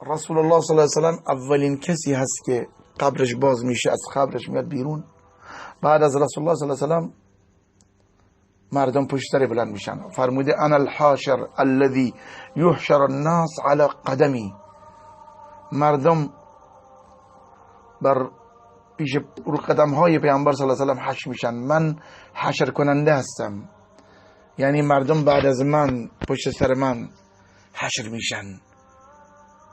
رسول الله صلی الله علیه و سلم اولین کسی هست که قبرش باز میشه، از قبرش میاد بیرون. بعد از رسول الله صلی الله علیه و سلم مردم پشت سر بلند میشن. فرموده انا الحاشر الذي يحشر الناس على قدمی. مردم بر پیش رو قدم های پیامبر صلی الله علیه و سلم حشر میشن. من حشر کننده هستم، یعنی مردم بعد از من پشت سر من حشر میشن،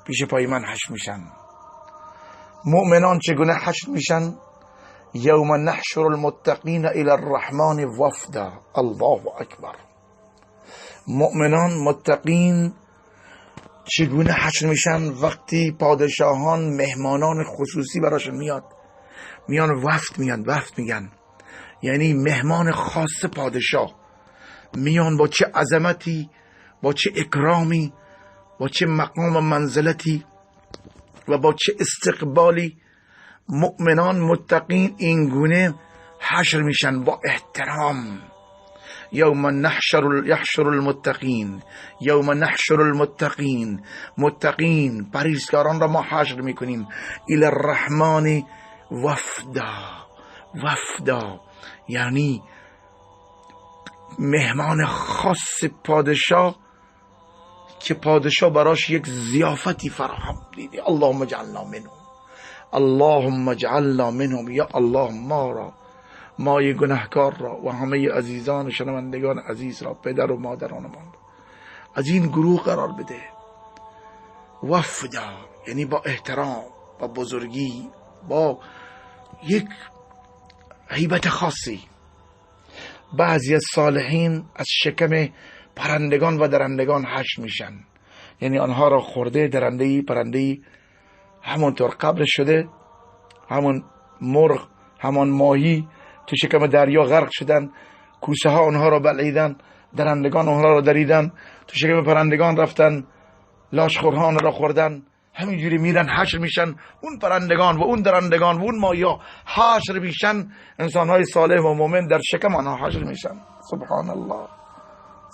پیش پای من حشر میشن. مؤمنان چگونه حشر میشن؟ یوم نحشر المتقین الى الرحمن وفدا. الله اکبر. مؤمنان متقین چگونه حشر میشن؟ وقتی پادشاهان مهمانان خصوصی براشون میاد، میان وفد میان، وفد میگن، یعنی مهمان خاص پادشاه میان، با چه عظمتی، با چه اکرامی، با چه مقام و منزلتی و با چه استقبالی مؤمنان متقین اینگونه حشر میشن، با احترام. یوم یحشر المتقین، یوم نحشر المتقین، متقین پرهیزکاران را ما حشر میکنیم، الی الرحمن وفدا. وفدا یعنی مهمان خاص پادشاه که پادشاه براش یک ضیافتی فراهم دیده. اللهم اجعلنا منهم، اللهم اجعلنا منهم. یا الله ما را، مای گناهکار را و همه عزیزان و شنوندگان عزیز را، پدر و مادرانمان از این گروه قرار بده. وفدا یعنی با احترام، با بزرگی، با یک هیبت خاصی. بعضی از صالحین از شکم پرندگان و درندگان حشر میشن، یعنی آنها را خورده درنده‌ای پرنده‌ای، همونطور قبر شده، همون مرغ همان ماهی تو شکم دریا غرق شدن، کوسه ها آنها را بلعیدن، درندگان آنها را دریدن، تو شکم پرندگان رفتن، لاشخورها را خوردن، همینجوری میرن حشر میشن. اون پرندگان و اون درندگان و اون ماهی حشر میشن، انسانهای صالح و مؤمن در شکم آنها حشر میشن. سبحان الله،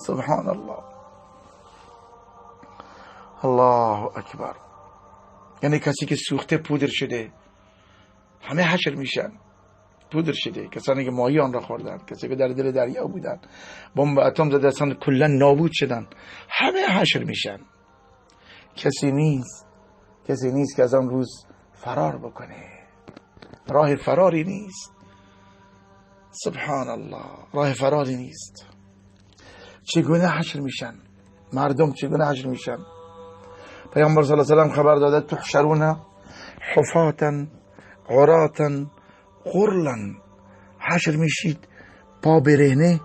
سبحان الله، الله اکبر. یعنی کسی که سوخته پودر شده، همه حشر میشن، پودر شده. کسانی که ماهی آن را خوردن، کسانی که در دل دریا بودن، بمب اتم زده اصلا کلا نابود شدن، همه حشر میشن. کسی نیست، کسی نیست که از آن روز فرار بکنه، راه فراری نیست. سبحان الله، راه فراری نیست. چگونه حشر میشن مردم؟ چگونه حشر میشن؟ پیامبر صلی الله علیه و سلم خبر داده تحشرون حفاة عراة غرلا. حشر میشید پا برهنه،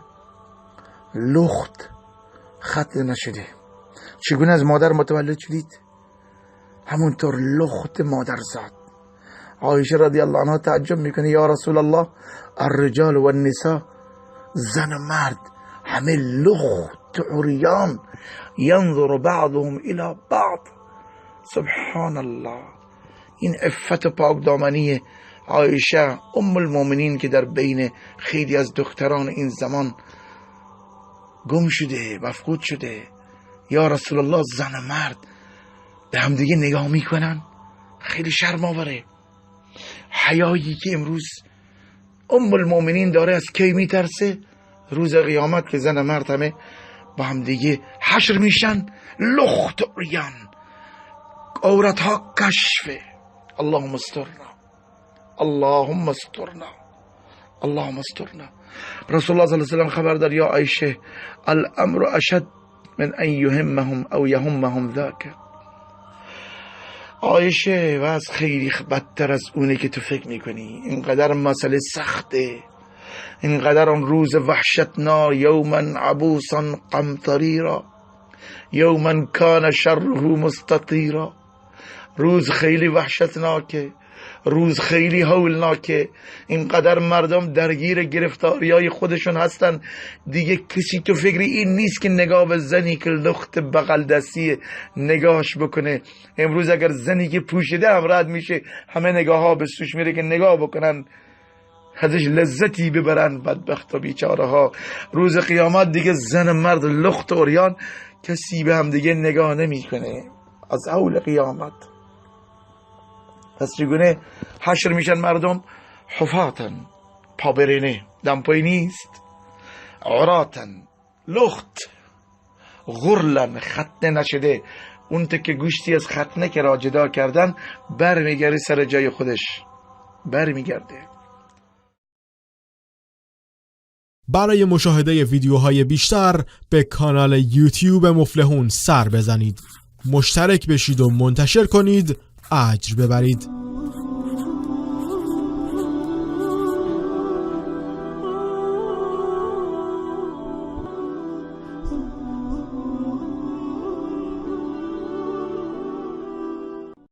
لخت، ختنه نشده. چگونه از مادر متولد شدید؟ همونطور لخت مادر زاد. عایشه رضی الله عنها تعجب میکنه، یا رسول الله الرجال و النساء، زن و مرد همه لخت عریان، ینظر بعضهم الی بعض. سبحان الله. این عفت و پاک دامنی عایشه ام المؤمنین که در بین خیلی از دختران این زمان گم شده، مفقود شده. یا رسول الله زن و مرد به همدیگه نگاه میکنن، خیلی شرم آوره. حیایی که امروز ام المؤمنین داره از کی میترسه؟ روز قیامت که زن و مرد همه با همدیگه حشر میشن، لخت عریان، عورت ها کشفه. اللهم استرنا، اللهم استرنا، اللهم استرنا. رسول الله صلی الله علیه و سلم خبر داد یا عایشه الامر اشد من ان یهمهم او یهمهم ذاک. عایشه وضع خیلی بدتر از اونه که تو فکر میکنی. اینقدر مسئله سخته، اینقدر آن روز وحشتناک، یوما عبوسا قمطریرا یوما کان شره مستطیرا. روز خیلی وحشتناکه، روز خیلی هولناکه. اینقدر مردم درگیر گرفتاریای خودشون هستن، دیگه کسی تو فکر این نیست که نگاه به زنی که لخت بغل دستیه نگاهش بکنه. امروز اگر زنی که پوشیده هم رد میشه، همه نگاه ها به سوش میره که نگاه بکنن، ازش لذتی ببرن. بدبخت و بیچاره ها. روز قیامت دیگه زن مرد لخت و عریان، کسی به هم دیگه نگاه نمیکنه. از هول قیامت. پس چگونه حشر میشن مردم؟ حفاتن، پابرینه، دمپایی نیست، عراتن، لخت، غرلن، ختنه نشده، اون تکه گوشتی از ختنه که را جدا کردن برمیگرده سر جای خودش، برمیگرده. برای مشاهده ویدیوهای بیشتر به کانال یوتیوب مفلحون سر بزنید، مشترک بشید و منتشر کنید، اجر ببرید.